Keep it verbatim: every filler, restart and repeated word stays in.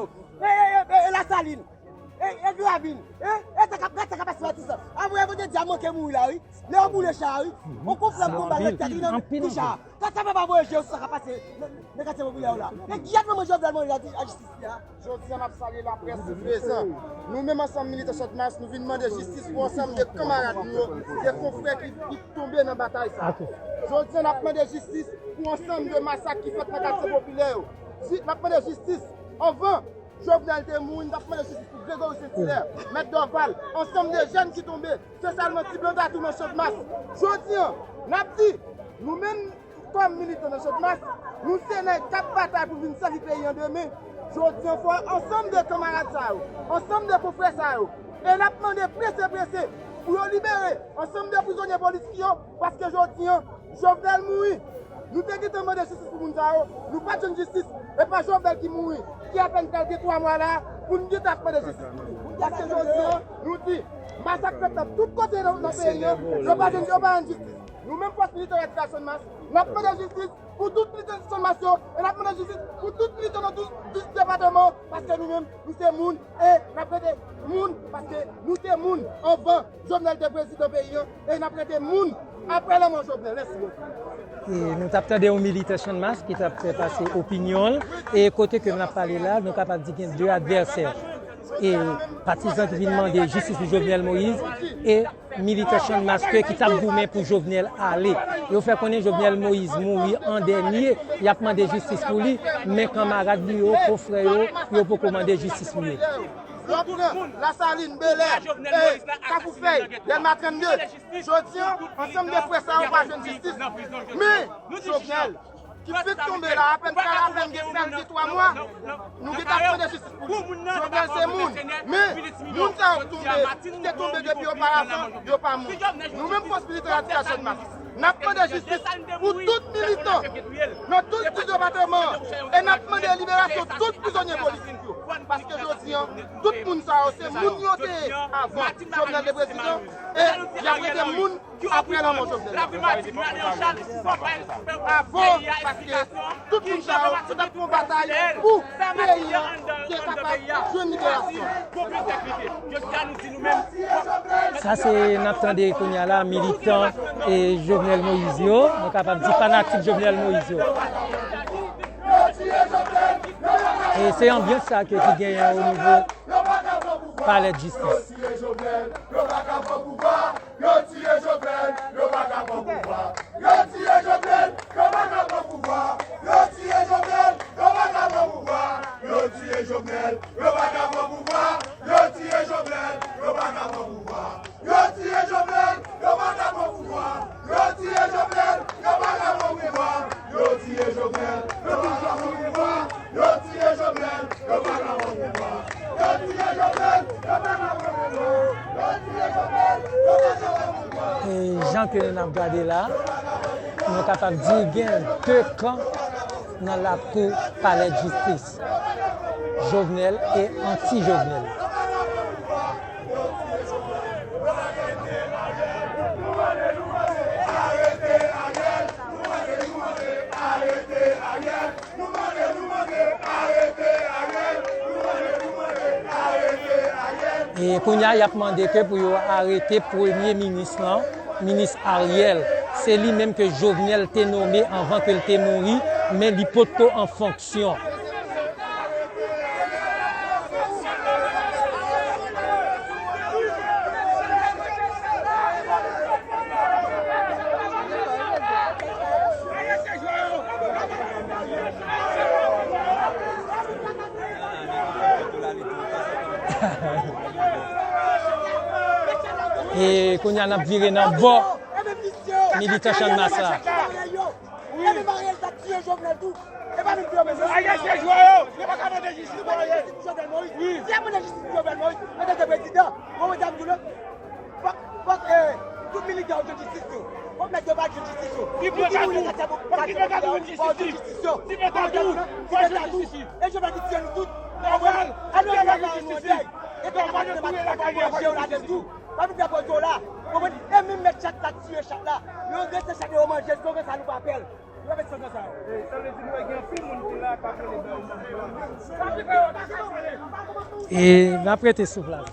E, e, e, e, e Lasalin. E, e Gravin. E, e sa k ap, gad sa k ap pase Matisan. Avwe, Vandredi a manke mouri la, wi. Lè yo boule cha a, wi. On kout flèm tonbe nan tèt li, nan kou cha a. Gad sa pèp la voye je yo sou sa k ap pase nan, nan katye popilè yo la. E gad manman Jovenel Moïse la di a jistis li a. Jodi a, n ap salye laprès ki prezan. Nou menm, ansanm militan Channmas, nou vin mande jistis pou ansanm de kanmarad nou yo, de konfrè ki, ki tonbe nan batay sa. Jodi a, n ap mande jistis pou ansanm de masak ki fèt nan katye popilè yo. Ji-, n ap mande jistis anvan Jovenel te mouri, n t ap mande jistis pou Gregory Saint-Hilaire, Mèt Dorval, ansanm de jèn ki tonbe, espesyalman Ti Blan Tatou nan Channmas. Jodi a, n ap di, nou menm, kòm militan nan Channmas, nou se nèg k ap batay pou vin sèvi peyi an demen. Jodi a, fò ansanm de kanmarad sa yo, ansanm de konfrè sa yo, e n ap mande prese, prese, pou yo libere ansanm de prizonye politik yo, paske jodi a, Jovenel mouri. Nou te gentan mande jistis pou moun sa yo, nou pa t jwenn jistis. E pa Jovenel ki mouri, ki apèn pral gen twa mwa la, pou n gentan ap mande jistis pou li. Paske jodi a, nou di, masak fèt nan tout kote nan, nan peyi a, yo pa jwenn, yo pa jwenn jistis. Nou menm fòs militè radikal Channmas, n ap mande jistis pou tout militan Channmas yo, e n ap mande jistis pou tout militan nan dis, dis depatman, paske nou menm, nou se moun, e n ap rete moun, paske nou se moun anvan Jovenel te prezidan peyi an, e n ap rete moun apre lanmò Jovenel. Mèsi bokou. E nou t ap tande yon militan Channmas ki t ap fè pase opinyon l, e kote ke n ap pale la, nou kapab di gen de advèsè. E patizan ki vin mande jistis pou Jovenel Moïse, e militan Channmas ke ki t ap goumen pou Jovenel ale. Yo fè konnen Jovenel Moïse mouri an dènye, y ap mande jistis pou li, men kanmarad li yo, konfrè yo, yo poko mande jistis pou yo. Lè w pran Lasalin, Belè, e, Kafou Fèy, Dèlma trannde, jodi a, ansanm de frè sa yo pa jwenn jistis. Men, Jovenel, ki fèk tonbe la, apèn pral apèn gen, pral gen twa mwa, nou gentan ap mande jistis pou li. Jovenel se moun, men moun sa yo k tonbe, ki te tonbe depi oparavan, yo pa moun. Nou menm fòs militè radikal Channmas, n ap mande jistis pou tout militan nan tout dis depatman an, e n ap mande liberasyon tout prizonye politik yo. Paske jodi a, tout moun sa yo se moun yo te ye avan Jovenel te prezidan, e y ap rete moun apre lanmò Jovenel. Avan, paske tout moun sa yo, yo t ap fè yon batay pou peyi an te kapab jwenn liberasyon. Sa se, n ap tande kounye a la, militan e Jovenel Moïse yo, nou kapab di fanatik Jovenel Moïse yo. E se anbyans sa ke ki genyen o nivo palè jistis. Yo tiye Jovenel, yo pa ka pran pouvwa. Yo tiye Jovenel, yo pa ka pran pouvwa. Yo tiye Jovenel, yo pa ka pran pouvwa. Yo tiye Jovenel, yo pa ka pran pouvwa. Yo tiye Jovenel, yo pa ka pran pouvwa. Yo tiye Jovenel, yo pa ka pran pouvwa. Yo tiye Jovenel, yo pa ka pran pouvwa. Yo tiye Jovenel, yo pa ka pran pouvwa. Yo tiye Jovenel, yo pa ka pran pouvwa. Yo tiye Jovenel, yo pa ka pran pouvwa. Yo tiye Jovenel, yo pa ka pran pouvwa. E jan ke n ap gade la, nou kapab di gen de kan nan lakou palè jistis. Jovenel e anti-Jovenel. E kounye a, y ap mande ke pou yo arete premye minis lan, minis Ariel. Se li menm ke Jovenel te nome anvan ke l te mouri, men li potko an fonksyon. E kounye a n ap vire nan bò militan Channmas la. Ariel sa tiye Jovenel tou. E pa menm tiye Jovenel. Ariel se jwè yo. Yo pa ka mande jistis pou Ariel. Jovenel Moïse. Wi. Si y ap mande jistis pou Jovenel Moïse, antanke prezidan, mwen, mwen di w, fòk, fòk, eh, tout militan yo jwenn jistis yo. Fòk nèg yo pa jwenn jistis yo. Pou ki moun nan katye pou, pou ki moun nan katye pou jwenn jistis yo. Ti Blan Tatou, fòk jwenn jistis. E Jovenel ki tiye nou tout. Nòmal. Alò, nou la, nou an dèy. E pa ka mete maten lakay manje yo ladan tou. Pa vin fè pòz yo la. Konprann? E menm mèt chat la tiye chat la. Yo rete chat yo manje, se konsa nou pa pè l. Yo pa met konsa. E sa vle di nou wè gen anpil moun ki la k ap rele bè yo manje yo. E n ap rete sou plas.